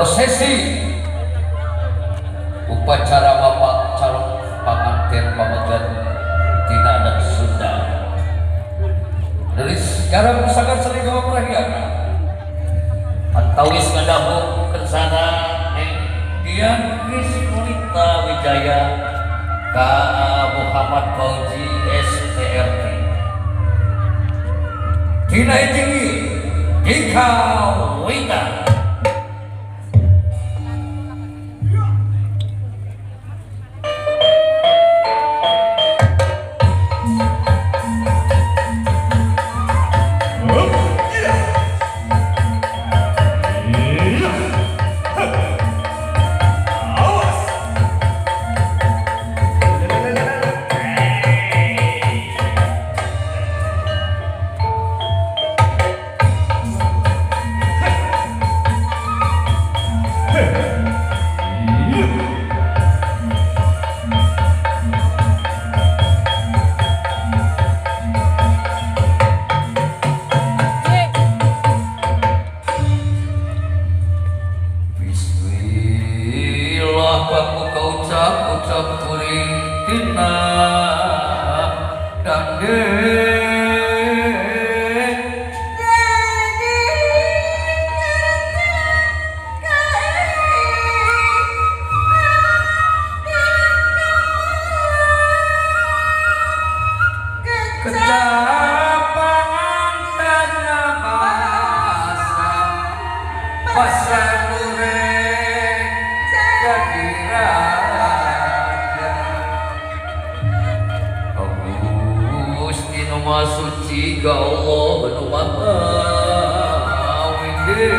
Prosesi upacara bapak calon panganten pamegat tina adat Sunda. Dari sekarang sangat sering merayakan antawis ngadahu kersana Neng Dian Krismolita Wijaya K Muhammad Fauzi STRT. Tina tinggi Dika Wita. Bismillah pamuka ucap ucap kuring tina dande. Kecapan tanah basa pasanure jadi raja. Gusti nu Maha Suci ga Allah nu Maha Widi.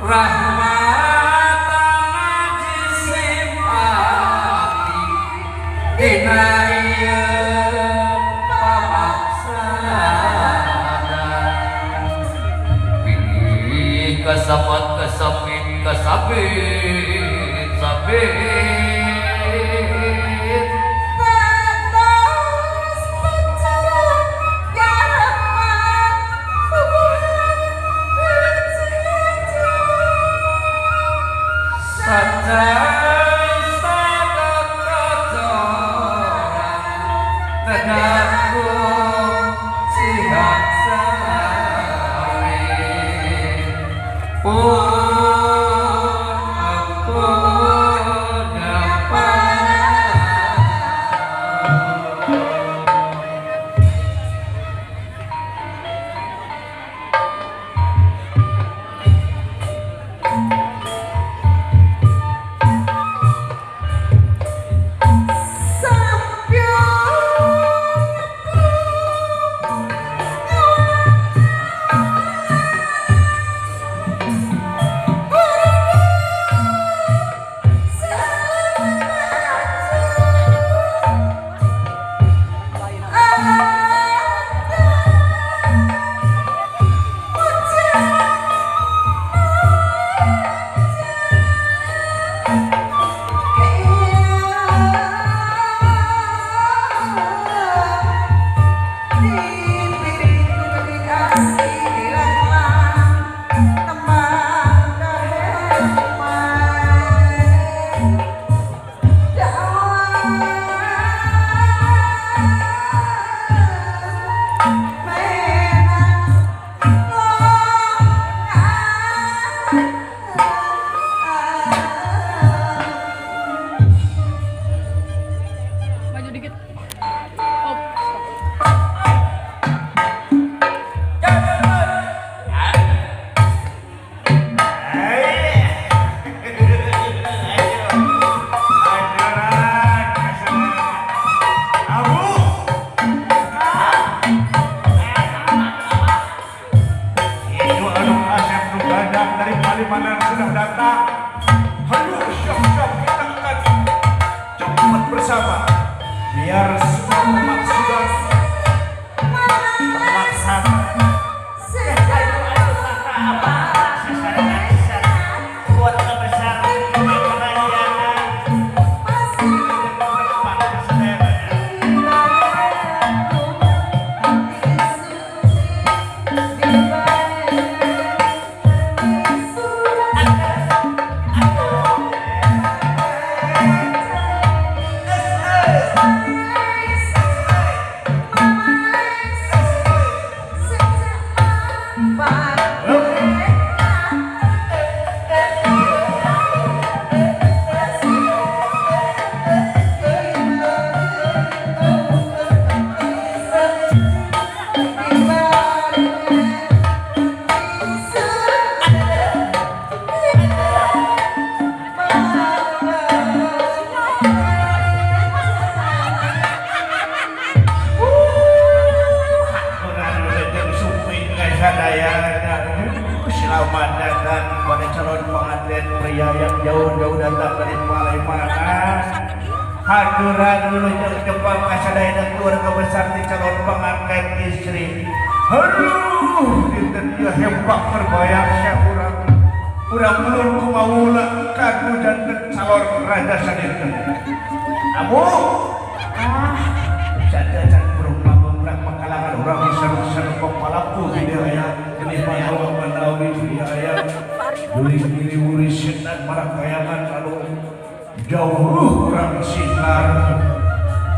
Rahmat jisim abdi dina ieu pamaksana pilih kasapat kasapit kasabit sabit Biar semua maksud terlaksana. jauh-jauh datang dari Palembang. Haturan wilujeng tepang kasadayana keluarga besar di calon pengantin istri. Aduh, dinten ieu hebat terbayang sia urang. Urang ulun kumaula kadu janten calon raja sadinten. Abu, ah, sadaya can berumah berang makalangan urang diseru-seru kepalaku di aya ini mah manawi di aya. Duri wuri setan marakayangan anu jauh urang sinar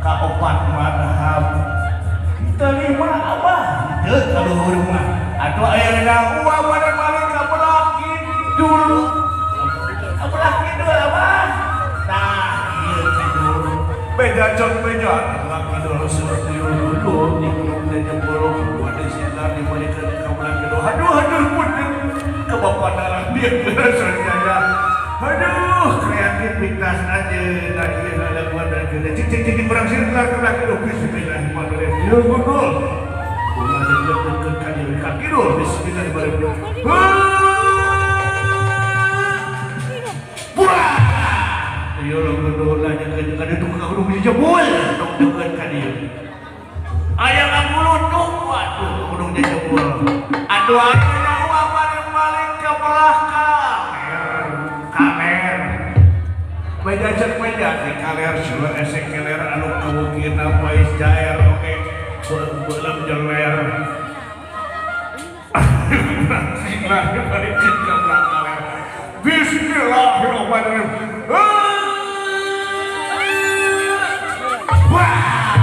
ka opat madhab. Terima abah teu ka luhur mah. Atuh ayeuna uang pada balik ka belah kidul. Belah kidul abah. Tah ieu kidul. Beja cok beja belah kidul seperti dulu di gunung teh jebol pada sinar dibalikeun ka belah kidul. Aduh aduh punten ke bapak darah dia berasa. Aduh kreativitas aja nah ieu lalaguan dari kita cik cik cik urang sinar ka belah kidul. Bismillahirrahmanirrahim. Yeuh gundul. Ulah deukeut ka dieu ka kidul. Bismillahirrahmanirrahim. Pura. Yeuh gundul lanjut ka ditu ka gunung jebul. Dok deukeut ka dieu. Aya ngagulutuk waduh gunung jebul. Aduh ayeuna uang balik ka belah kaler. Kaler. Beja cek beja di kaler seueur esek keler anu kawukina pais jaer oge beuleum jeler. Bismillahirrahmanirrahim. Wah,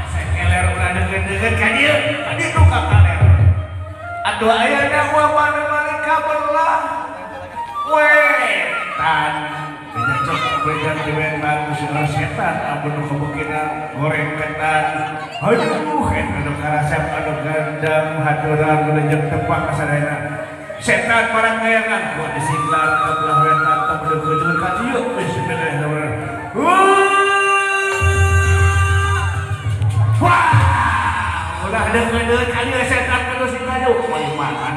esek keler ulah deukeut-deukeut ka dieu, ka ditu ka kaler. Aduh ayeuna uang balik ka belah wetan. Beja cok beja di wetan seueur setan amun nu kabukina goreng ketan. Aduh, eta nu karasep anu gandam haturan wilujeng tepang kasadayana. Setan marakayangan kuat disinglar ka belah wetan tong deukeut ka dieu. Bismillahirrahmanirrahim. Wah, ulah deukeut ka dieu setan anu sing kadu makan.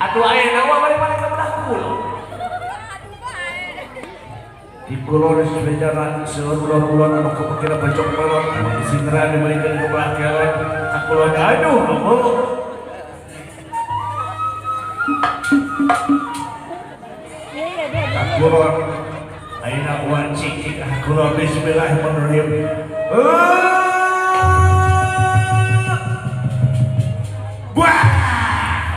Atuh ayeuna mah balik-balik ka belah kulon. Di kulon sejalan seueur ulon-ulon anu kabukina bejok melon disingran dibalikeun ka belah kelon ka kulon. Aduh, aduh. Ka kulon ayeuna uang cik ka kulon. Bismillahirrahmanirrahim. Wah,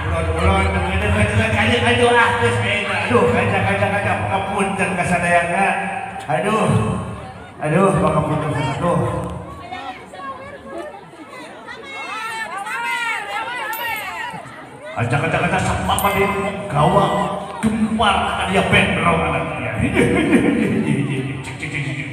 ulon-ulon deukeut ka dieu aduh ah geus ayeuna. Aduh, kaca-kaca-kaca pangapunten ka sadayana. Aduh. Aduh, pangapunten aduh. Kaca-kaca-kaca sepak di gawang gempar ka dia benrong anaknya. Cik cik cik cik.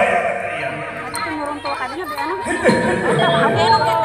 aya teh ieu.